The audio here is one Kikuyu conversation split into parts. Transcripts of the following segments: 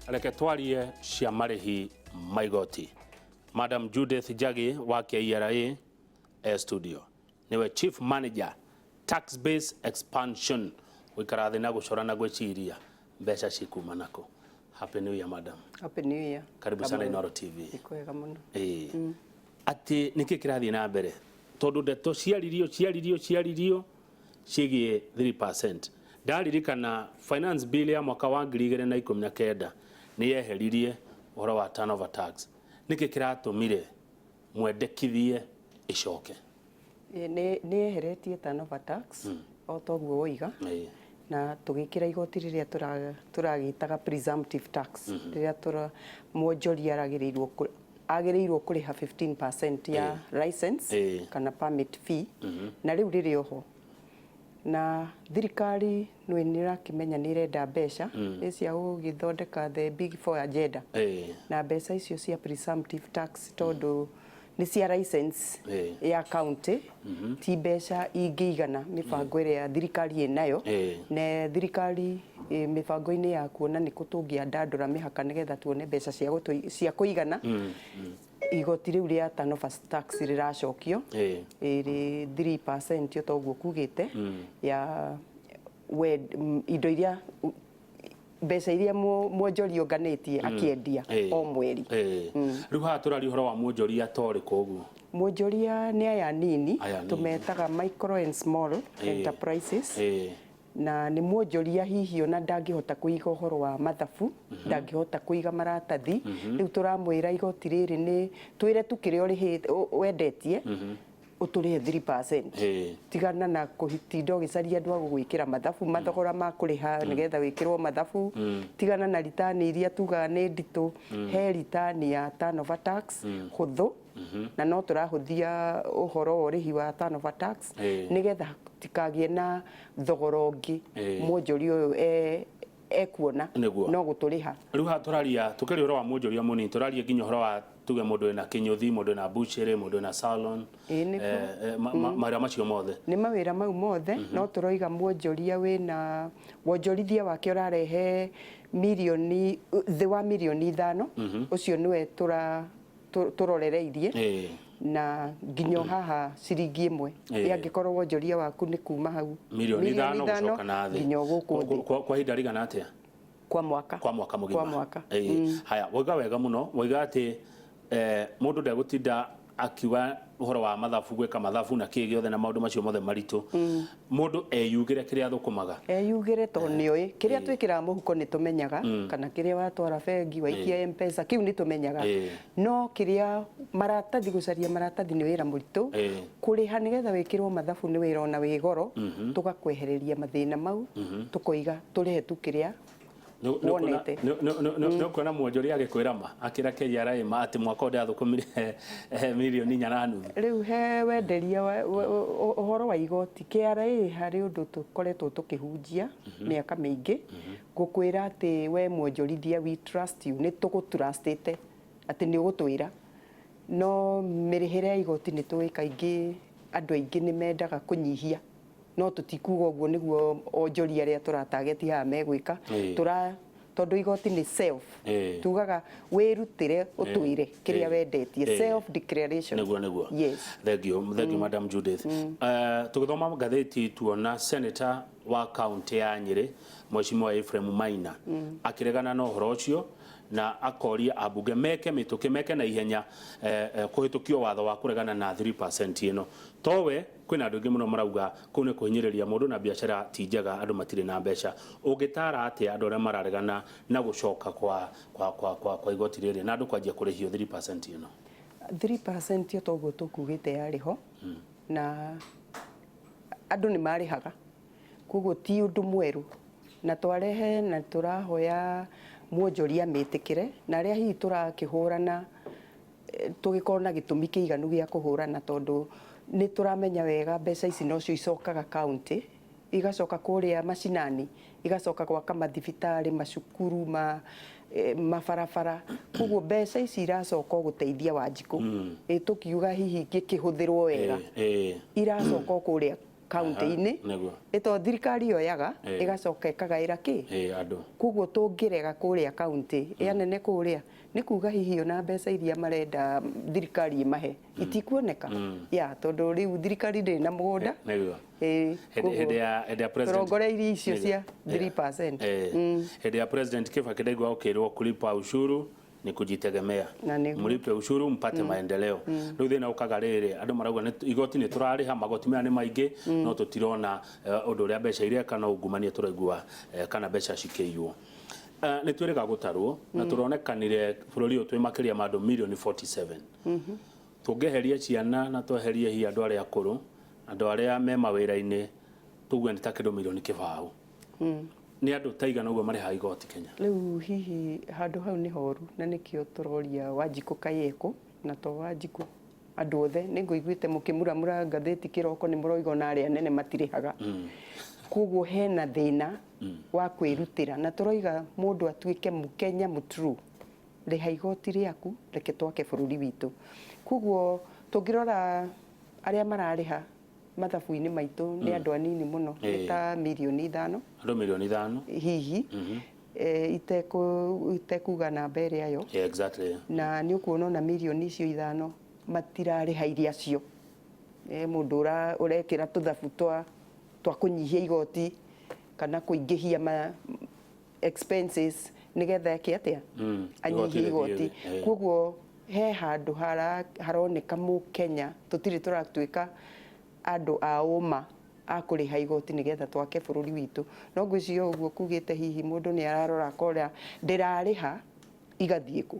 Reke twarie cia marĩhi ma igoti. Madam Judith Njagi wa KRA e studio, nĩwe Chief Manager, Tax Base Expansion. Gũikara thĩ na gũcora na gwĩciria mbeca cikuma nakũ. Happy New Year, madam. Happy New Year. Karibu sana Inooro TV. Nĩ kwega mũno. Ĩĩ, atĩ nĩkĩ kĩrathiĩ na mbere, tondũ ndeto ciaririo ciaririo ciaririo ciĩgiĩ 3%? Ndaririkana Finance Bill ya mwaka wa 2019 nĩ yeheririe ũhoro wa turnover tax. Nĩkĩ kĩratũmire mwendekithie ĩcoke? Ĩ, nĩ yeheretie turnover tax o toguo woiga, na tũgĩkĩra igoti rĩrĩa tũragĩtaga presumptive tax, rĩrĩa tũra mwonjoria aragĩrĩirwo agĩrĩirwo kũrĩha 15% ya license kana permit fee, na rĩu rĩrĩ oho. Na thirikari nĩ nĩrakĩmenya nĩ ĩrenda mbeca nĩ cia gũgĩthondeka the Big Four agenda, na mbeca icio cia presumptive tax, tondũ nĩ cia license ya county, ti mbeca ingĩigana mĩbango ĩrĩa thirikari ĩnayo. Na thirikari mĩbango-inĩ ya kuona nĩ kũ tũngĩandandũra mĩhaka nĩgetha tuone mbeca cia kũigana, igoti rĩu rĩa turnover tax rĩracokio ĩrĩ 3% o toguo kugĩte ya indo iria, mbeca iria mwonjoria ũnganĩtie akĩendia o mweri. Rĩu haha tũraria ũhoro wa mwonjoria ta ũrĩkũ ũguo? Mwonjoria nĩ aya nini. Aya nini. Tũmetaga micro and small enterprises, na nĩ mwonjoria hihi ona ndangĩhota kũiga ũhoro wa mathabu, ndangĩhota kũiga maratathi. Rĩu tũramwĩra igoti rĩrĩ nĩ twĩre tu kĩrĩa ũrĩhĩte, wendetie, ũtũrĩhe 3%. Tigana na kũtinda ũgĩcaria andũ a gũgwĩkĩra mathabu, mathogora ma kũrĩha nĩgetha wĩkĩrwo mathabu. Tigana na ritani iria tugaga nĩ nditũ. He ritani ya turnover tax hũthũ, na no tũrahũthia ũhoro wa ũrĩhi wa turnover tax nĩgetha tikagĩe na thogora ũngĩ mwonjoria ũyũ ekuona no gũtũrĩha. Rĩu haha tũraria, tũkĩaria ũhoro wa mwonjoria mũnini, tũraria nginya ũhoro wa, tuge, mũndũ wĩna kĩnyũthi, mũndũ wĩna butchery, mũndũ wĩna salon? Ĩĩ, nĩguo. Mawĩra macio mothe? Nĩ mawĩra mau mothe. No tũroiga mwonjoria wĩna wonjorithia wake ũrarehe mirioni, thĩ wa mirioni 5, ũcio nĩwe tũrorereirie, na nginya o haha ciringi 1. Angĩkorwo wonjoria waku nĩ kuma hau mirioni 5 gũcoka na thĩ nginya o gũkũ thĩ. Kwa ihinda rĩigana atĩa? Kwa mwaka. Kwa mwaka mũgima? Kwa mwaka. Haya, waiga wega mũno. Waiga atĩ mũndũ ndegũtinda akiuga ũhoro wa mathabu, gwĩka mathabu na kĩ gĩothe na maũndũ macio mothe maritũ. Mũndũ eyugĩre kĩrĩa athũkũmaga. Eyugĩre, tondũ nĩoĩ kĩrĩa twĩkĩraga mũhuko nĩ tũmenyaga, kana kĩrĩa watwara bengi, waikia M-Pesa, kĩu nĩ tũmenyaga. No kĩrĩa maratathi, gũcaria maratathi nĩ wĩra mũritũ, kũrĩha nĩgetha wĩkĩrwo mathabu nĩ wĩra ona wĩ goro. Tũgakwehereria mathĩna mau, tũkoiga tũrĩhe tu kĩrĩa wonete. Nĩ ũkuona mwonjoria agĩkwĩra ma, akĩra KRA ma atĩ mwaka ũyũ ndathũkũmire mirioni 4.5? Rĩu he wenderia ũhoro wa igoti KRA, harĩ ũndũ tũkoretwo tũkĩhunjia mĩaka mĩingĩ, gũkwĩra atĩ we mwonjorithia, we trust you, nĩ tũgũtrustĩte atĩ nĩ ũgũtwĩra. No mĩrĩhĩre ya igoti, nĩ tũĩ kaingĩ andũ aingĩ nĩ mendaga kũnyihia, no tũtikuga ũguo nĩguo onjoria arĩa tũratageti haha megwĩka. Tũra tondũ igoti nĩ self, tugaga wĩrutĩre, ũtwĩre kĩrĩa wendetie, self declaration. Nĩguo. Yes. Thank you, thank you, Madam Judith. Tũgĩthoma ngathĩti tuona senator wa kaunti ya Nyĩrĩ, Mheshimiwa Ephraim Maina, akĩregana na ũhoro ũcio na akoria ambunge meke mĩtũkĩ, meke na ihenya kũhĩtũkio watho wa kũregana na 3% ĩno. Towe, kwĩna andũ aingĩ mũno marauga kũu nĩ kũhinyĩrĩria mũndũ na biacara ti njega, andũ matirĩ na mbeca. Ũngĩtara atĩa andũ arĩa mararegana na gũcoka kwa igoti rĩrĩ na andũ kwanjia kũrĩhio 3% ĩno? 3% o toguo tũkugĩte yarĩ ho na andũ nĩ marĩhaga, koguo ti ũndũ mwerũ na twarehe, na tũrahoya mwonjoria mĩtĩkĩre na arĩa hihi tũrakĩhũrana, tũgĩkorwo na gĩtũmi kĩiganu gĩa kũhũrana, tondũ nĩ tũramenya wega mbeca ici nocio icokaga county, igacoka kũrĩa macinani, igacoka gwaka mathibitarĩ, macukuru, mabarabara. Koguo mbeca ici iracoka o gũteithia Wanjikũ. Ĩ tũkiuga hihi ingĩkĩhũthĩrwo wega, iracoka o kũrĩa. kaunti-inĩ. Ĩto thirikari yoyaga ĩgacoka ĩkagaĩra kĩ andũ. Koguo tũngĩrega kũrĩa kaunti anene kũrĩa nĩ kuga hihi ona mbeca iria marenda thirikari ĩmahe itikuoneka ya tondũ rĩu thirikari ndĩrĩ na mũgũnda. Hĩndĩ ya president tũrongoreirie icio cia 3%. Hĩndĩ ya President Kibaki ndaigua ũkĩrwo kulipa ushuru ni kujitegemea, mlipe ushuru mpate maendeleo. Rĩu thĩna ũkaga rĩrĩ, andũ marauga igoti nĩ tũrarĩha, magoti maya nĩ maingĩ, no tũtirona ũndũ ũrĩa mbeca ireka, no ungumania tũraigua kana mbeca cikĩiywo. Nĩ twĩrĩga gũtarwo na tũronekanire bũrũri ũyũ twĩ makĩria ma andũ mirioni 47. Tũngĩeheria ciana na tweherie hihi andũ arĩa akũrũ, andũ arĩa me mawĩra-inĩ, tuge nĩ ta kĩndũ mirioni 20. Nĩ andũ ta igana ũguo marĩhaga igoti Kenya? Rĩu hihi handũ hau nĩ horu, na nĩkĩo tũroria Wanjikũ Kayeko, na to Wanjikũ, andũ othe. Nĩ ngũiguĩte mũkĩmuramura ngathĩti kĩroko, nĩ mũroiga ona arĩa anene matirĩhaga. Koguo hena thĩna wa kwĩrutĩra, na tũroiga mũndũ atuĩke Mũkenya mũtrue, rĩha igoti rĩaku, reke twake bũrũri witũ. Koguo tũngĩrora arĩa mararĩha mathabu-inĩ maitũ nĩ andũ anini mũno, nĩ ta mirioni 5. Andũ mirioni 5. Hihi itekuga namba ĩrĩa yo. Na nĩ ũkuona ona mirioni icio 5 matirarĩha iria cio. Mũndũ ũrekĩra tũthabu twa kũnyihia igoti kana kũingĩhia ma expenses nĩgetha eke atĩa? Anyihie igoti. Koguo he handũ haroneka Mũkenya tũtirĩ tũratuĩka andũ a ũma a kũrĩha igoti nĩgetha twake bũrũri witũ. No ngwĩciria ũguo kugĩte hihi mũndũ nĩ ararora akora ndĩrarĩha igathiĩ kũ,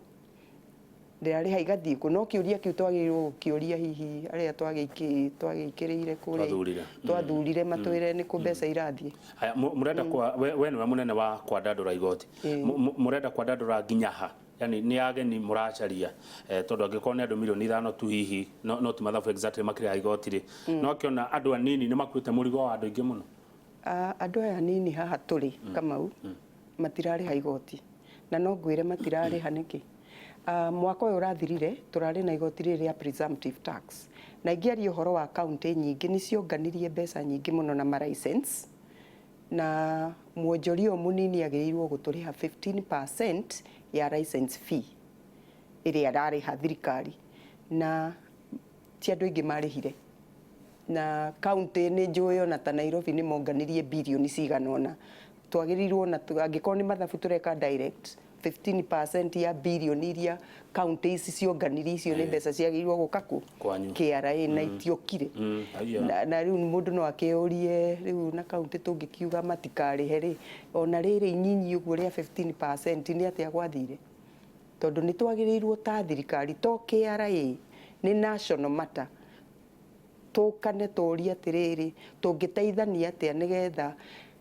ndĩrarĩha igathiĩ kũ. No kĩũria kĩu twagĩrĩirwo gũkĩũria hihi arĩa twagĩikĩrĩire kũrĩa, twathurire, matwĩre nĩ kũ mbeca irathiĩ. Haya, mũrenda kwa we nĩwe mũnene wa kwandandũra igoti, mũrenda kwandandũra nginya ha? Yani nĩ ageni mũracaria, tondũ angĩkorwo nĩ andũ mirioni 5 tu hihi no ti mathabu exactly makĩrĩha igoti rĩ, no akĩona andũ anini nĩ makuĩte mũrigo wa andũ aingĩ mũno. Andũ aya anini haha tũrĩ, Kamau, matirarĩha igoti, na no ngwĩre matirarĩha nĩkĩ. Mwaka ũyũ ũrathirire tũrarĩ na igoti rĩrĩ rĩa presumptive tax, na ingĩaria ũhoro wa kaunti nyingĩ nĩ cionganirie mbeca nyingĩ mũno na ma license, na mwonjoria ũyũ mũnini agĩrĩirwo gũtũrĩha 15% ya license fee ĩrĩa ararĩha thirikari, na ti andũ aingĩ marĩhire. Na kaunti nĩ njũĩ ona ta Nairobi nĩ monganirie birioni cigana ũna. Twagĩrĩirwo na angĩkorwo nĩ mathabu tũreka direct 15% ya birioni iria kaunti ici cionganirie, icio nĩ mbeca ciagĩrĩirwo gũka kũ KRA, na itiokire. Na rĩu mũndũ no akĩũrie rĩu na kaunti tũngĩkiuga matikarĩhe rĩ, ona rĩrĩ inyinyi ũguo rĩa 15% nĩ atĩa gwathire? Tondũ nĩ twagĩrĩirwo ta thirikari, to KRA, nĩ national matter, tũkane tũrie atĩrĩrĩ, tũngĩteithania atĩa nĩgetha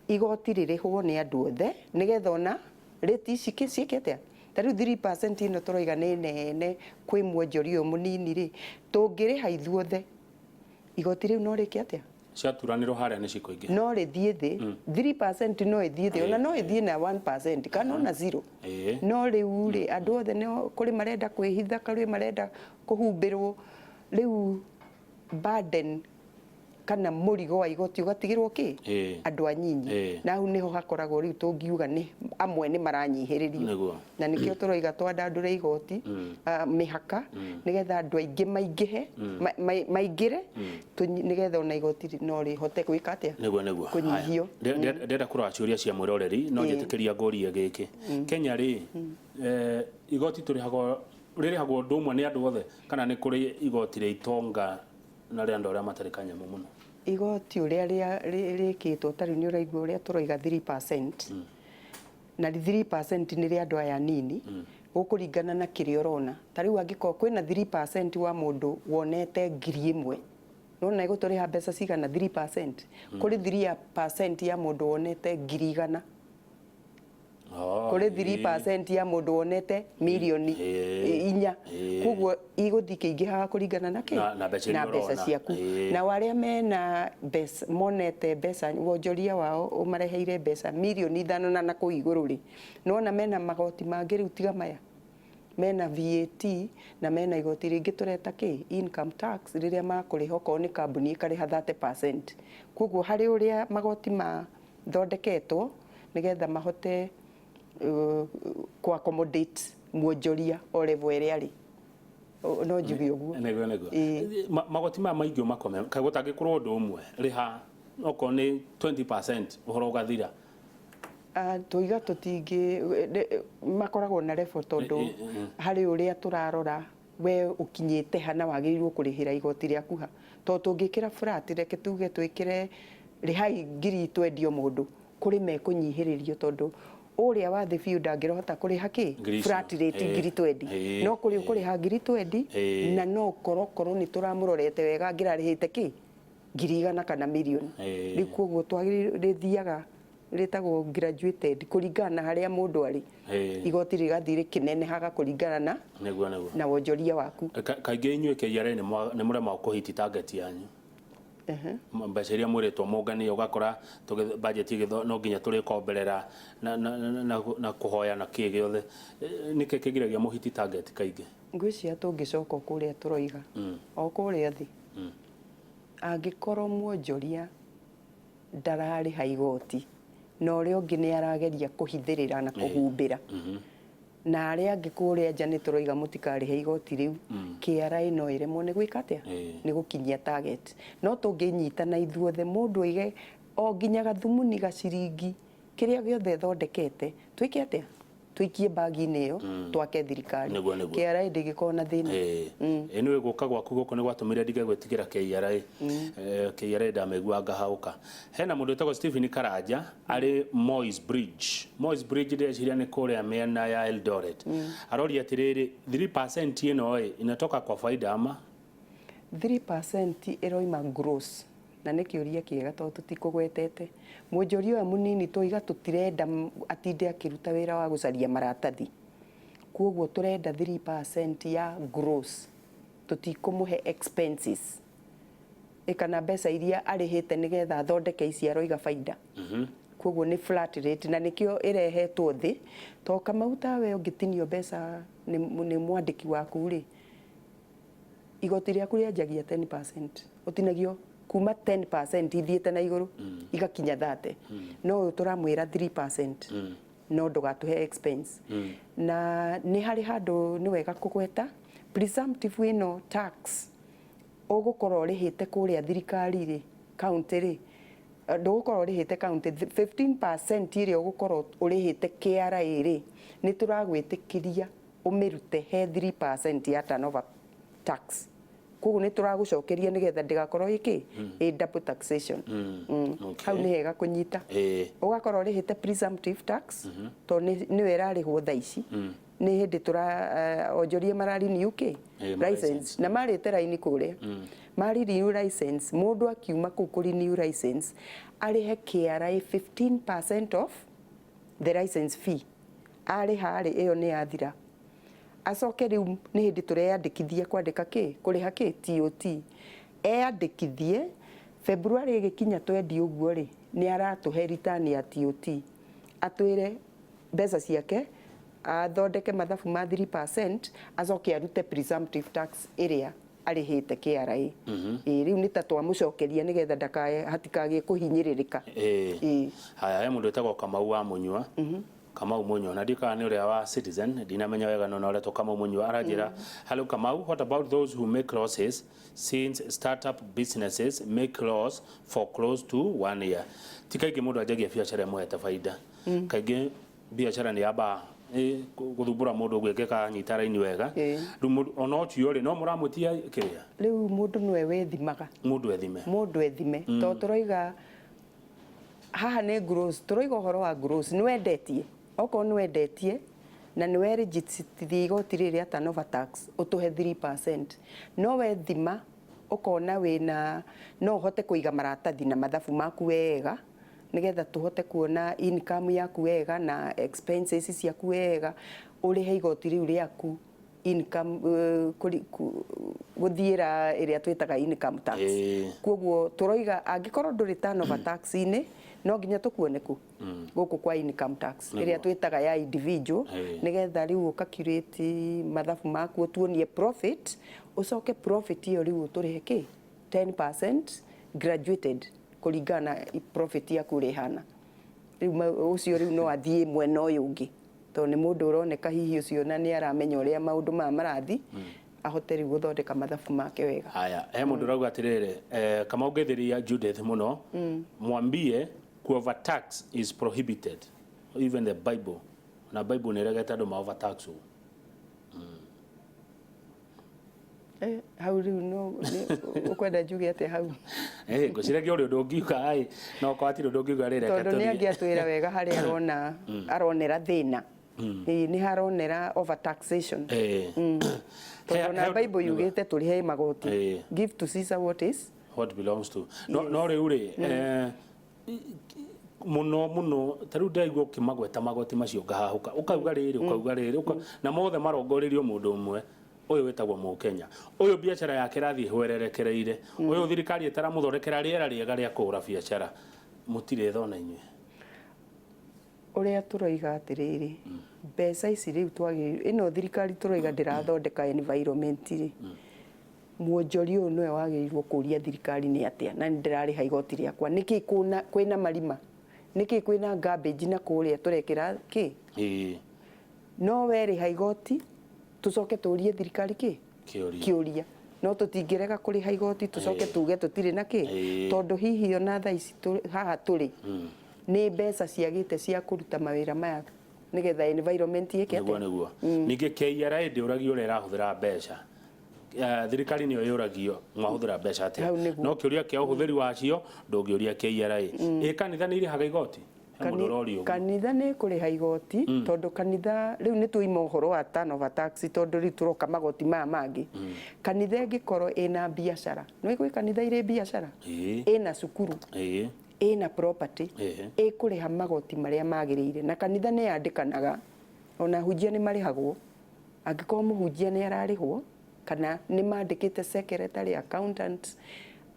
igoti rĩrĩhwo nĩ andũ othe, nĩgetha ona rate ici ciĩke atĩa? Ta rĩu 3% ĩno tũroiga nĩ nene kwĩ mwonjoria ũyũ mũnini rĩ, tũngĩrĩha ithuothe igoti rĩu no rĩke atĩa? Ciaturanĩrwo harĩa nĩ cikũingĩha. No rĩthiĩ thĩ, 3% no ĩthiĩ thĩ, ona no ĩthiĩ na 1% kana ona 0. No rĩu rĩ, andũ othe nĩ kũrĩ marenda kwĩhitha, kũrĩ marenda kũhumbĩrwo, rĩu burden kana mũrigo wa igoti ũgatigĩrwo kĩ? Andũ anyinyi. Na hau nĩho hakoragwo rĩu tũngiuga nĩ amwe nĩ maranyihĩrĩrio, na nĩkĩo tũroiga twandandũre igoti mĩhaka nĩgetha andũ aingĩ maingĩhe, maingĩre, nĩgetha ona igoti no rĩhote gwĩka atĩa? Nĩguo kũnyihio. Ndĩrenda kũrora ciũria cia mwĩroreri, no njĩtĩkĩria ngũrie gĩkĩ. Kenya rĩ, igoti tũrĩhagwo, rĩrĩhagwo ũndũ ũmwe nĩ andũ othe, kana nĩ kũrĩ igoti rĩa itonga na rĩa andũ arĩa matarĩ kanyamũ mũno? Igoti ũrĩa rĩkĩtwo ta rĩu nĩ ũraigua ũrĩa tũroiga 3%, na 3% nĩ rĩa andũ aya anini, gũkũringana na kĩrĩa ũrona. Ta rĩu angĩkorwo kwĩna 3% wa mũndũ wonete 1000, nona ĩgũtũrĩha mbeca cigana 3%? Kũrĩ 3% ya mũndũ wonete 100,000, kũrĩ 3% ya mũndũ wonete mirioni 4. Koguo igũthiĩ kĩingĩhaga kũringana na kĩ? Na mbeca ciaku. Nao arĩa mena mbeca, monete mbeca, wonjoria wao ũmareheire mbeca mirioni 5 na kũu igũrũ rĩ, nĩwona mena magoti mangĩ rĩu tiga maya. Mena VAT na mena igoti rĩngĩ tũreta kĩ income tax rĩrĩa makũrĩha, okorwo nĩ kambuni ĩkarĩha 30%. Koguo harĩ ũrĩa magoti mathondeketwo nĩgetha mahote ku accommodate mwonjoria o level ĩrĩa arĩ. No njuge ũguo. Nĩguo. Ĩĩ. Magoti maya maingĩ ũmakome kaĩ gũtangĩkorwo ũndũ ũmwe, rĩha okorwo nĩ 20%, ũhoro ũgathira? Ah, tũiga tũtingĩ makoragwo na level tondũ harĩ ũrĩa tũrarora we ũkinyĩte ha na wagĩrĩirwo kũrĩhĩra igoti rĩaku ha, tondũ tũngĩkĩra flat, reke tuge twĩkĩre rĩhai 20,000 o mũndũ, kũrĩ mekũnyihĩrĩrio tondũ ũrĩa wa thĩ biũ ndangĩrahota kũrĩha kĩ Ngiri icio. Flat rate 20,000. No kũrĩ ũkũrĩha 20,000 na no korwo korwo nĩ tũramũrorete wega angĩrarĩhĩte kĩ 100,000 kana mirioni. Rĩu koguo twagĩrĩirwo rĩthiaga rĩtagwo graduated kũringana na harĩa mũndũ arĩ. Igoti rĩgathiĩ rĩkĩnenehaga kũringana na nĩguo nĩguo na wonjoria waku. Kaingĩ inyuĩ KRA nĩ mũremagwo kũhiti target yanyu. Mbeca iria mwĩrĩtwo mũnganie, ũgakora budget ĩgĩtho no nginya tũrĩkomberera na kũhoya na kĩ gĩothe. Nĩkĩ kĩgiragia mũhiti target kaingĩ? Ngwĩciria tũngĩcoka o kũrĩa tũroiga, o kũrĩa thĩ, angĩkorwo mwonjoria ndararĩha igoti na ũrĩa ũngĩ nĩ arageria kũhithĩrĩra na kũhumbĩra, na arĩa angĩ kũrĩa nja nĩ tũroiga mũtikarĩhe igoti rĩu, KRA no ĩremwo nĩ gwĩka atĩa? Nĩ gũkinyia target. No tũngĩnyitana ithuothe, mũndũ oige o nginya gathumuni gaciringi kĩrĩa gĩothe ĩthondekete, twĩke atĩa? Tũikie bagi-inĩ ĩyo, twake thirikari. Nĩguo, nĩguo. KRA ndĩngĩkorwo na thĩna. Ĩĩ, nĩwe gũka gwaku gũkũ nĩ gwatũmire ndige gwĩtigĩra KRA. KRA ndamĩigua ngahaũka. Hena mũndũ wĩtagwo Stephen Karanja arĩ Moi's Bridge. Moi's Bridge ndĩreciria nĩ kũrĩa mĩena ya Eldoret. Aroria atĩrĩrĩ, 3% ĩno ĩ inatoka kwa faida ama? 3% ĩroima gross, na nĩ kĩũria kĩega tondũ tũtikũgwetete mwonjoria ũyũ mũnini. Tũiga tũtirenda atinde akĩruta wĩra wa gũcaria maratathi, koguo tũrenda 3% ya gross, tũtikũmũhe expenses ĩkana mbeca iria arĩhĩte nĩgetha athondeke ici aroiga baida. Koguo nĩ flat rate na nĩkĩo ĩrehetwo thĩ, to Kamau, tawe ũngĩtinio mbeca nĩ mwandĩki waku rĩ, igoti rĩaku rĩanjagia 10%, ũtinagio kuma 10% ithiĩte na igũrũ igakinya 30. No ũyũ tũramwĩra 3%, no ndũgatũhe expense. Na nĩ harĩ handũ nĩ wega kũgweta presumptive ĩno tax ũgũkorwo ũrĩhĩte kũrĩa thirikari rĩ, county rĩ, ndũgũkorwo ũrĩhĩte county 15% ĩrĩa ũgũkorwo ũrĩhĩte KRA rĩ, nĩ tũragwĩtĩkĩria ũmĩrute he 3% ya turnover tax. Koguo nĩ tũragũcokeria nĩgetha ndĩgakorwo ĩkĩ ĩ double taxation. Hau nĩ hega kũnyita. Ũgakorwo ũrĩhĩte presumptive tax tondũ nĩyo ĩrarĩhwo thaa ici, nĩ hĩndĩ tũra onjoria mara renew kĩ license na marĩte raini kũrĩa ma renew license. Mũndũ akiuma kũu kũ renew license arĩhe KRA 15% of the license fee. Arĩha rĩ, ĩyo nĩ yathira. Acoke rĩu nĩ hĩndĩ tũreyandĩkithia kwandĩka kĩ kũrĩha kĩ TOT, eyandĩkithie. February ĩgĩkinya twendi ũguo rĩ, nĩ aratũhe return ya TOT, atwĩre mbeca ciake, athondeke mathabu ma 3%, acoke arute presumptive tax ĩrĩa arĩhĩte KRA. Ĩĩ, rĩu nĩ ta twamũcokeria nĩgetha ndakae hatikagĩe kũhinyĩrĩrĩka. Ĩĩ. Haya, he mũndũ wĩtagwo Kamau wa Mũnyua, Kamau Mũnyua, na ndikaga nĩ ũrĩa wa Citizen, ndinamenya wega, no ũretwo Kamau Mũnyua aranjĩra, "Hello Kamau, what about those who make losses, since startup businesses make loss for close to one year?" Ti kaingĩ mũndũ anjagia biacara ĩmũhete baida. Kaingĩ biacara nĩ yambaga gũthumbũra mũndũ ũguo ĩngĩkanyita raini wega. Rĩu mũndũ ona ũcio rĩ, no mũramũtia kĩrĩa? Rĩu mũndũ nĩwe wĩthimaga. Mũndũ ethime. Mũndũ ethime, tondũ tũroiga haha nĩ gross, tũroiga ũhoro wa gross. Nĩ wendetie, okorwo nĩ wendetie na nĩ werĩnjitithia igoti rĩrĩ rĩa turnover tax, ũtũhe 3%. No wethima ũkona wĩna no ũhote kũiga maratathi na mathabu maku wega nĩgetha tũhote kuona income yaku wega na expenses ciaku wega, ũrĩhe igoti rĩu rĩaku income gũthiĩra ĩrĩa twĩtaga income tax. Koguo tũroiga angĩkorwo ndũrĩ turnover tax-inĩ na No nginya tũkuone ku gũkũ kwa income tax ĩrĩa twĩtaga ya individual, nĩgetha rĩu ũcalculate mathabu maku, ũtuonie profit, ũcoke profit ĩyo rĩu ũtũrĩhe kĩ 10% graduated kũringana na profit yaku ũrĩa ĩhana. Rĩu ũcio rĩu no athiĩ mwena ũyũ ũngĩ, tondũ nĩ mũndũ ũroneka hihi ũcio na nĩ aramenya ũrĩa maũndũ maya marathiĩ, ahote rĩu gũthondeka mathabu make wega. Haya, he mũndũ ũrauga atĩrĩrĩ, kama ũngĩthĩria Judith mũno, mwambie overtax is prohibited, even the Bible, na Bible nĩ ĩregete andũ ma overtax. Hau rĩu no ũkwenda njuge atĩa hau? Ngwĩciragia ũrĩ ũndũ ũngiuga, ai no korwo hatirĩ ũndũ ũngiuga rĩ, reke tondũ nĩ tũthiĩ. Angĩatwĩra wega harĩa arona aronera thĩna. Ĩĩ, nĩ haronera overtaxation, tondũ na Bible yugĩte tũrĩhe magoti. Give to Caesar what is what belongs to. No rĩu rĩ, mũno mũno ta rĩu ndĩraigua ũkĩmagweta magoti macio, ngahahũka, ũkauga rĩrĩ, ũkauga rĩrĩ, na mothe marongoreirio mũndũ ũmwe ũyũ wĩtagwo mũkenya, ũyũ biacara yake ĩrathiĩ hwererekereire, ũyũ thirikari ĩtaramũthondekera rĩera rĩega rĩa kũhũra biacara. Mũtirĩ thona inyuĩ? Ũrĩa tũroiga atĩrĩrĩ, mbeca ici rĩu twagĩrĩirwo, ĩno thirikari tũroiga ndĩrathondeka environment rĩ, mwonjoria ũyũ nĩwe wagĩrĩirwo kũria thirikari nĩ atĩa na nĩ ndĩrarĩha igoti rĩakwa, nĩkĩ kwĩna marima, nĩkĩ kwĩna garbage na kũrĩa tũrekĩra kĩ? No werĩha igoti, tũcoke tũrie thirikari kĩ? Kĩũria. Kĩũria. No tũtingĩrega kũrĩha igoti, tũcoke tuge tũtirĩ na kĩ, tondũ hihi ona thaa ici haha tũrĩ nĩ mbeca ciagĩte cia kũruta mawĩra maya nĩgetha environment ĩke Nĩguo. atĩa? Nĩguo. Ningĩ KRA ndĩũragio ũrĩa ĩrahũthĩra mbeca. Thirikari nĩyo yũragio mwahũthĩra mbeca atĩa. Hau nĩguo. No kĩũria kĩa ũhũthĩri wacio ndũngĩũria KRA. Ĩ kanitha nĩ irĩhaga igoti? He mũndũ ũroria ũguo. Kanitha nĩ kũrĩha igoti, tondũ kanitha rĩu nĩ tũima ũhoro wa turnover tax, tondũ rĩu tũroka magoti maya mangĩ. Kanitha ĩngĩkorwo ĩna biacara, nĩ gwĩ kanitha irĩ biacara, ĩna cukuru, ĩna property, ĩkũrĩha magoti marĩa magĩrĩire, na kanitha nĩ yandĩkanaga, ona hunjia nĩ marĩhagwo. Angĩkorwo mũhunjia nĩ ararĩhwo kana nĩ mandĩkĩte secretary, accountant,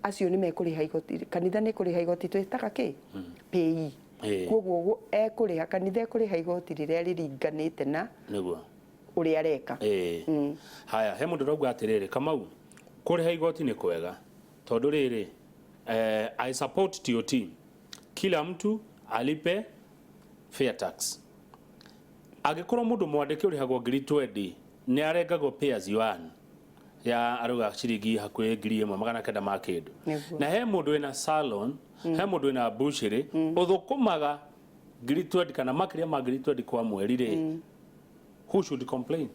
acio nĩ mekũrĩha igoti. Kanitha nĩ kũrĩha igoti twĩtaga kĩ PAYE. Koguo ekũrĩha, kanitha ĩkũrĩha igoti rĩrĩa rĩringanĩte na ũrĩa areka. Haya, he mũndũ ũrauga atĩrĩrĩ, Kamau, kũrĩha igoti nĩ kwega, tondũ rĩrĩ, I support TOT, kila mtu alipe fair tax. Angĩkorwo mũndũ mwandĩke ũrĩhagwo ngiri 20 nĩ arengagwo pay as you earn ya arauga ciringi hakuhĩ 1,900 ma kĩndũ, na he mũndũ wĩna salon, he mũndũ wĩna butchery ũthũkũmaga ngiri 20 kana makĩria ma ngiri 20 kwa mweri rĩ, who should complain?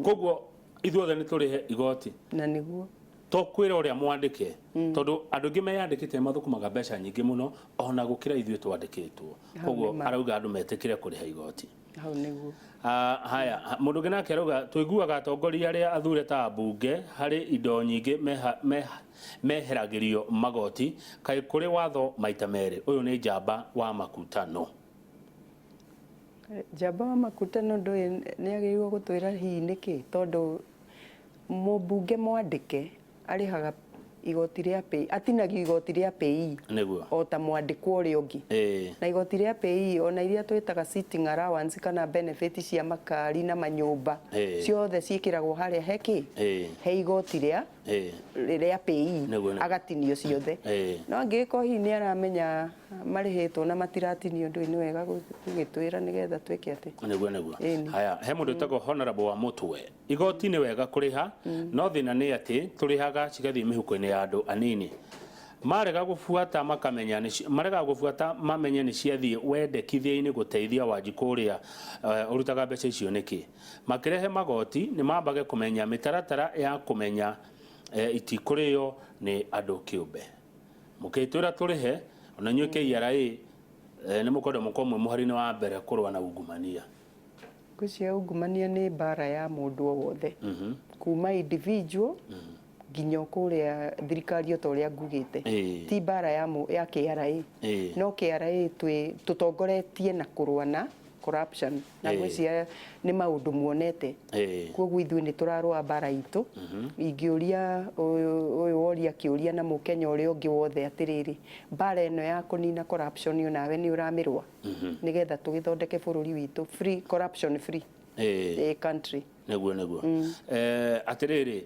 Koguo ithuothe nĩ tũrĩhe igoti. Na nĩguo. To kwĩra ũrĩa mwandĩke, tondũ andũ aingĩ meyandĩkĩte mathũkũmaga mbeca nyingĩ mũno ona gũkĩra ithuĩ twandĩkĩtwo. Hau Koguo nĩ ma. arauga andũ metĩkĩre kũrĩha igoti. Hau nĩguo. Haya, mũndũ ũngĩ nake arauga tũiguaga atongoria arĩa athure ta ambunge harĩ indo nyingĩ meheragĩrio magoti, kaĩ kũrĩ watho maita merĩ? Ũyũ nĩ njamba wa makutano. Njamba wa makutano, ndũĩ nĩ agĩrĩirwo gũtwĩra hihi nĩkĩ, tondũ mũmbunge mwandĩke arĩhaga igoti rĩa PAYE, atinagio igoti rĩa PAYE o ta mwandĩkwo ũrĩa ũngĩ. Na igoti rĩa PAYE, ona iria twĩtaga sitting allowance kana benefit cia makari na manyũmba, ciothe ciĩkĩragwo harĩa he kĩ, he igoti rĩa rĩa PAYE. Nĩguo, nĩguo. Agatinio ciothe. No angĩgĩkorwo hihi nĩ aramenya marĩhĩtwo na matiratinio, ndũĩ nĩ wega gũgĩtwĩra nĩgetha twĩke atĩ. Nĩguo. Ĩni. Haya, he mũndũ wĩtagwo Honorable wa Mũtwe, igoti nĩ wega kũrĩha, no thĩna nĩ atĩ tũrĩhaga cigathiĩ mĩhuko-inĩ ya andũ anini, marega gũbuata makamenya marega gũbuata mamenye nĩ ciathiĩ wendekithia-inĩ gũteithia Wanjikũ ũrĩa ũrutaga mbeca icio. Nĩkĩ makĩrehe magoti nĩ mambage kũmenya mĩtaratara ya kũmenya itikũrĩo nĩ andũ kĩũmbe? Mũkĩtwĩra tũrĩhe, ona inyuĩ KRA nĩ mũkwenda mũkorwo mwĩ mũhari-inĩ wa mbere kũrũa na ungumania. Ngwĩciria ungumania nĩ mbara ya mũndũ o wothe, kuma individual nginya o kũrĩa thirikari, o ta ũrĩa ngugĩte. Ti mbara ya KRA, no KRA twĩ tũtongoretie na kũrũa na corruption na Ĩĩ. Ngwĩciria nĩ maũndũ muonete. Koguo ithuĩ nĩ tũrarũa mbara itũ. Ingĩũria ũyũ ũyũ woria kĩũria na Mũkenya ũrĩa ũngĩ wothe atĩrĩrĩ, mbara ĩno ya kũnina corruption onawe nĩ ũramĩrũa, nĩgetha tũgĩthondeke bũrũri witũ free, corruption free country. Nĩguo atĩrĩrĩ,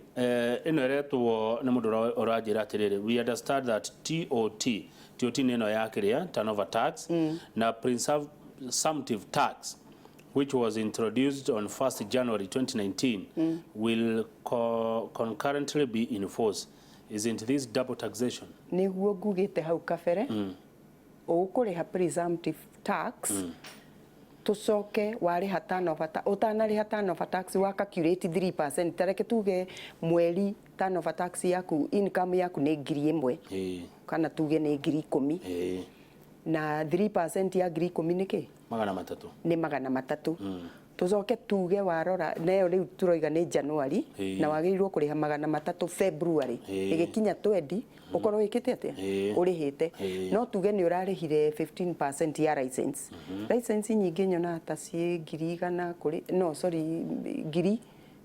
ĩno ĩretwo nĩ mũndũ ũranjĩra atĩrĩrĩ, we understand that TOT nĩ ĩno ya kĩrĩa turnover tax na presumptive tax, which was introduced on 1st January 2019, will concurrently be in force. Isn't this double taxation? Nĩguo ngugĩte hau kabere, ũkũrĩha presumptive tax, tucoke warĩha turnover ũtanarĩha turnover tax wa calculate 3%. Tareke tuge mweri turnover tax yaku, income yaku nĩ 1,000 kana tuge nĩ 10,000, na 3% ya 10,000 nĩ kĩ? 300. Nĩ 300. Tucoke tuge warora nayo rĩu turoiga nĩ January, na wagĩrĩirwo kũrĩha 300 February, ĩgĩkinya 20 ũkorwo wĩkĩte atĩa? Ũrĩhĩte. No tuge nĩ ũrarĩhire 15% ya license. License nyingĩ nyonaga ta ciĩ 100,000 kũrĩ, no sorry, ngiri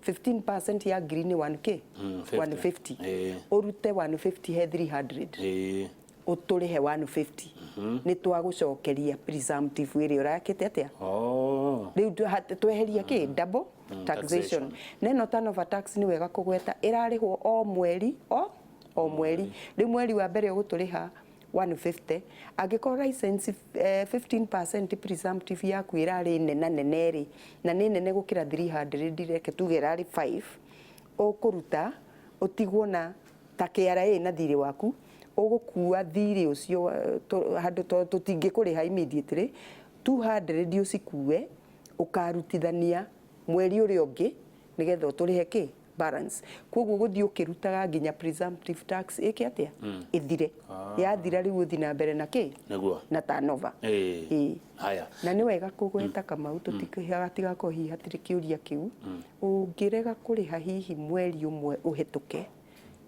15% ya ngiri nĩ 1K, 50. 150. Ũrute 150 he 300, ũtũrĩhe 150, nĩ twagũcokeria presumptive ĩrĩa ũrakĩte atĩa. Rĩu tweheria kĩ double taxation. Taxation. Na ĩno turnover tax nĩ wega kũgweta ĩrarĩhwo o mweri, o mweri. Rĩu mweri wa mbere ũgũtũrĩha 150. Angĩkorwo license, 15% presumptive yaku ĩrarĩ nena nene rĩ, na nĩ nene gũkĩra 300, reke tuge ĩrarĩ 5, ũkũruta ũtigwo na ta KRA na thirĩ waku, ũgũkua thirĩ ũcio handũ tũtingĩkũrĩha immediately. 200 ũcikue, ũkarutithania mweri ũrĩa ũngĩ nĩgetha ũtũrĩhe kĩ balance. Koguo gũthiĩ ũkĩrutaga nginya presumptive tax ĩke atĩa? Ĩthire. Yathira rĩu ũthiĩ na mbere na kĩ? Na turnover. Ĩĩ. Haya. Na nĩ wega kũgweta, Kamau, tũtigagakorwo hihi hatirĩ kĩũria kĩu. Ũngĩrega kũrĩha hihi mweri ũmwe ũhĩtũke,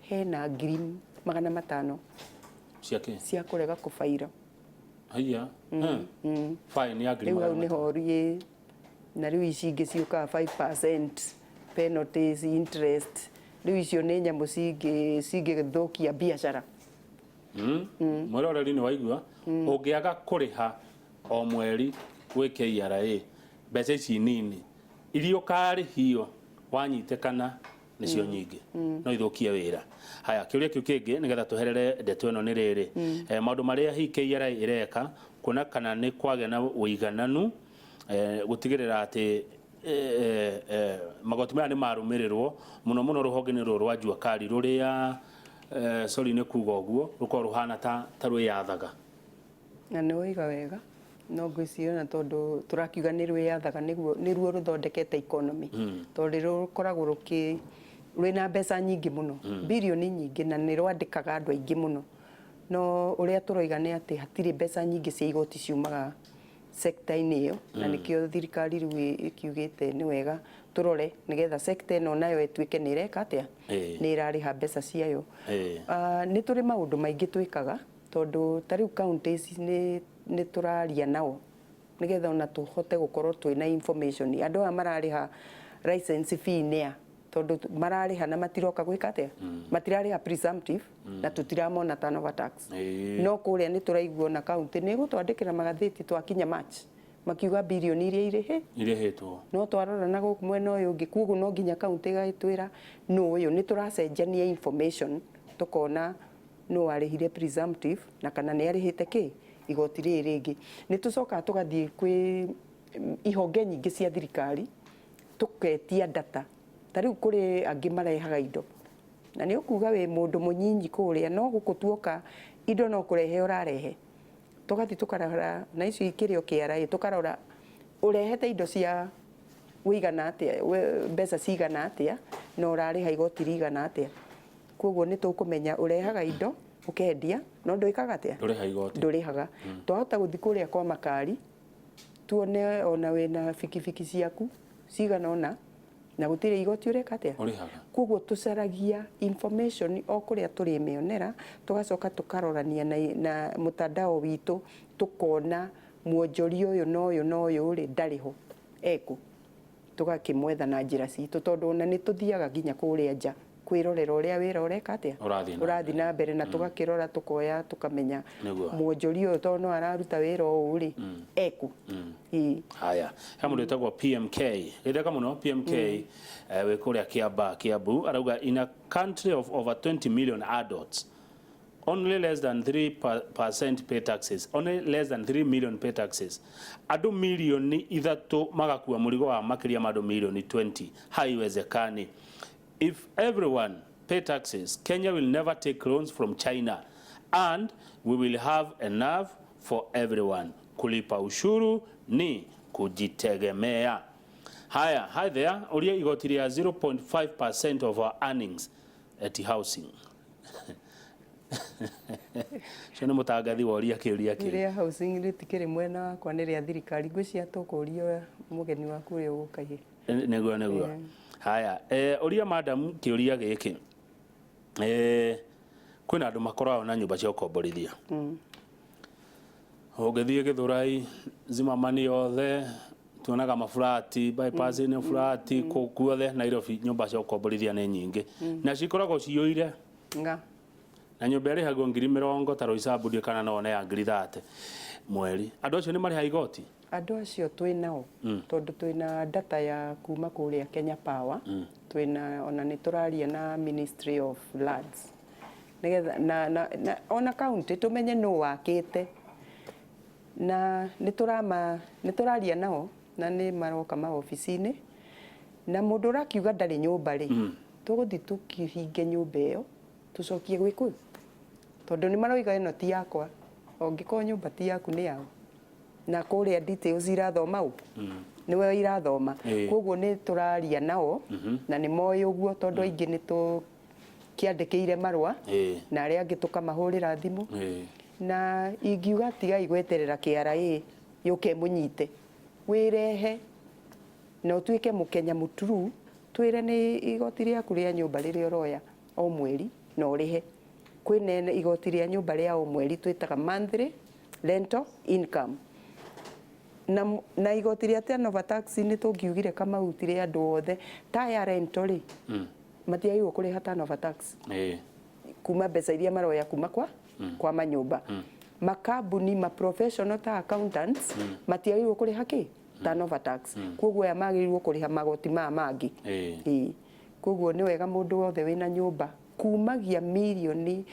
hena 500,000 Cia kĩ? Cia kũrega kũbaira. Haiya. Fine ya ngiri Rĩu hau magana nĩho riĩ na rĩu ici ingĩ ciũkaga 5% penalties, interest, rĩu icio nĩ nyamũ cingĩthũkia biacara. Mwĩroreri, nĩ waigua, ũngĩaga kũrĩha o mweri gwĩ KRA mbeca ici nini iria ũkarĩhio wanyitĩkana nĩcio nyingĩ, no ithũkie wĩra. Haya, kĩũria kĩu kĩngĩ nĩgetha tũherere ndeto ĩno nĩ rĩrĩ, maũndũ marĩa hihi KRA ĩreka kuona kana nĩ kwagĩa na ũigananu, gũtigĩrĩra atĩ magoti maya nĩ marũmĩrĩrwo mũno mũno rũhonge-inĩ rũrũ rwa jua kali rũrĩa, sorry nĩ kuga ũguo, rũkorwo rũhana ta rwĩyathaga. Na nĩ waiga wega, no ngwĩciria na tondũ tũrakiuga nĩ rwĩyathaga, nĩguo nĩruo rũthondekete economy, tondũ rũkoragwo rũkĩ rwĩna mbeca nyingĩ mũno, birioni nyingĩ, na nĩ rwandĩkaga andũ aingĩ mũno. No ũrĩa tũroiga nĩ atĩ hatirĩ mbeca nyingĩ cia igoti ciumaga sector-inĩ ĩyo, na nĩkĩo thirikari rĩu ĩkiugĩte nĩ wega tũrore nĩgetha sector ĩno nayo ĩtuĩke nĩ ĩreka atĩa, nĩ ĩrarĩha mbeca ciayo. Nĩ tũrĩ maũndũ maingĩ twĩkaga, tondũ ta rĩu counties nĩ tũraria nao nĩgetha ona tũhote gũkorwo twĩna information andũ aya mararĩha license fee nĩa, tondũ mararĩha na matiroka gwĩka atĩa, matirarĩha presumptive na tũtiramona turnover tax. No kũrĩa nĩ tũraigua na county nĩ ĩgũtwandĩkĩra magathĩti twakinya March makiuga birioni iria irĩhĩ irĩhĩtwo. No twarora na gũkũ mwena ũyũ ũngĩ, koguo no nginya county ĩgagĩtwĩra nũ ũyũ. Nĩ tũracenjania information tũkona nũ arĩhire presumptive na kana nĩ arĩhĩte kĩ igoti rĩrĩ rĩngĩ. Nĩ tũcokaga tũgathiĩ kwĩ ihonge nyingĩ cia thirikari tũketia data. Ta rĩu kũrĩ angĩ marehaga indo na nĩ ũkuga wĩ mũndũ mũnyinyi kũrĩa, no gũkũ tuoka indo no kũrehe ũrarehe, tũgathiĩ tũkarora na icio ikĩrĩ o KRA, tũkarora ũrehete indo cia wĩigana atĩa, mbeca cigana atĩa, na ũrarĩha igoti rĩigana atĩa. Koguo nĩ tũkũmenya ũrehaga indo ũkendia no ndwĩkaga atĩa? Ndũrĩha igoti. Ndũrĩhaga. Twahota gũthiĩ kũrĩa kwa makari tuone ona wĩna bikibiki ciaku cigana ũna na gũtirĩ igoti ũreka atĩa? Ũrĩhaga. Koguo tũcaragia information o kũrĩa tũrĩmĩonera, tũgacoka tũkarorania na mutandao witũ, tũkona Mwonjoria ũyũ na ũyũ na ũyũ rĩ, ndarĩ ho, ekũ? Tũgakĩmwetha na njĩra citũ, tondũ ona nĩ tũthiaga nginya kũrĩa nja kwĩrorera ũrĩa wĩra ũreka atĩa, Ũrathiĩ na ũrathiĩ na mbere, na tũgakĩrora, tũkoya, tũkamenya Nĩguo. mwonjoria ũyũ tondũ no araruta wĩra ũũ rĩ, ekũ? Ĩĩ. Haya, he mũndũ wĩtagwo PMK, gĩtheka mũno PMK, wĩ kũrĩa Kiamba, Kiambu, arauga in a country of over 20 million adults, only less than 3% pay taxes, only less than 3 million pay taxes. Andũ 3 milioni magakua mũrigo wa makĩria ma andũ milioni 20. Haiwezekani. If everyone pay taxes, Kenya will never take loans from China and we will have enough for everyone. Kulipa ushuru ni kujitegemea. Haya, hi there, uria igoti rĩa 0.5% of our earnings at housing. Cio nĩ mũtangathi woria kĩũria kĩu. Rĩa housing rĩtikĩrĩ mwena wakwa, nĩ rĩa thirikari. Ngwĩciria tũkũria mũgeni waku ũrĩa ũgũkaire. Nĩguo. Haya, ũria madam kĩũria gĩkĩ. Kwĩna andũ makoragwo na nyũmba cia ũkomborithia. Ũngĩthiĩ Gĩthũrai, Zimamani yothe tuonaga maburati, bypass nĩ burati, kũu guothe Nairobi nyũmba cia ũkomborithia nĩ nyingĩ na cikoragwo ciyũire. Nga. Na nyũmba ĩrĩhagwo 20,000 ta Roysambu, ndiũĩ kana no one ya 30,000 mweri. Andũ acio nĩ marĩha igoti? Andũ acio twĩ nao, tondũ twĩna data ya kuma kũrĩa Kenya Power, twĩna ona nĩ tũraria na Ministry of Lands nĩgetha na ona county tũmenye nũ wakĩte, na nĩ tũrama nĩ tũraria nao na nĩ maroka maobici-inĩ. Na mũndũ ũrakiuga ndarĩ nyũmba rĩ, tũgũthiĩ tũkĩhinge nyũmba ĩyo, tũcokie gwĩkũyũ, tondũ nĩ maroiga ĩno ti yakwa. Ũngĩkorwo nyũmba ti yaku, nĩ yao? Na kũrĩa details irathoma ũ nĩwe irathoma. Koguo nĩ tũraria nao na nĩ moĩ ũguo, tondũ aingĩ nĩ tũkĩandĩkĩire marũa na arĩa angĩ tũkamahũrĩra thimũ. Na ingiuga tigai gweterera KRA yũke mũnyite, wĩrehe na ũtuĩke mũkenya mũturu, twĩre nĩ igoti rĩaku rĩa nyũmba rĩrĩa ũroya o mweri na ũrĩhe. Kwĩna igoti rĩa nyũmba rĩa o mweri twĩtaga monthly rental income, na igoti rĩa turnover tax nĩ tũngiugire Kamau ti rĩa andũ othe. Ta ya rental rĩ, matiagĩrĩirwo kũrĩha turnover tax kuma mbeca iria maroya kuma kwa manyũmba. Makambuni ma professional ta accountants matiagĩrĩirwo kũrĩha kĩ turnover tax. Koguo aya magĩrĩirwo kũrĩha magoti maya mangĩ. Ĩĩ. Koguo nĩ wega mũndũ wothe wĩna nyũmba kumagia mirioni,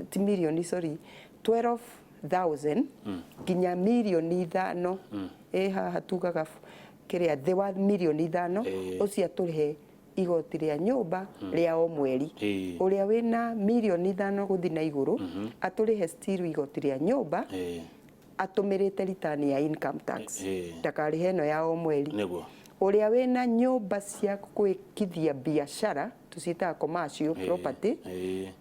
ti mirioni, sorry, 12,000 nginya 5 mirioni, ĩ haha tugaga kĩrĩa thĩ wa 5 mirioni, ũcio atũrĩhe igoti rĩa nyũmba rĩa o mweri. Ũrĩa wĩna 5 mirioni gũthiĩ na igũrũ atũrĩhe still igoti rĩa nyũmba atũmĩrĩte return ya income tax, ndakarĩhe ĩno ya o mweri. Ũrĩa wĩna nyũmba cia gwĩkithia biacara, tũciĩtaga commercial property,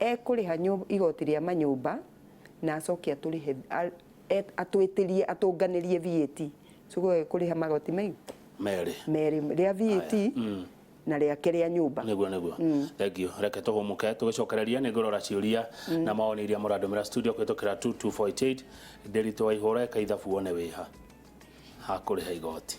ekũrĩha igoti rĩa manyũmba na acoke atũrĩhe atwĩtĩrie atũnganĩrie VAT. Cugo kũrĩha magoti mau merĩ. Merĩ, rĩa VAT na rĩake rĩa nyũmba. Nĩguo, thank you. Reke tũhũmũke, tũgĩcokereria nĩ ngũrora ciũria na mawoni iria mũrandũmĩra studio kũhĩtũkĩra 22488. Ndĩritũ wa ihũra, eka ithabu wone wĩha hakũrĩha igoti.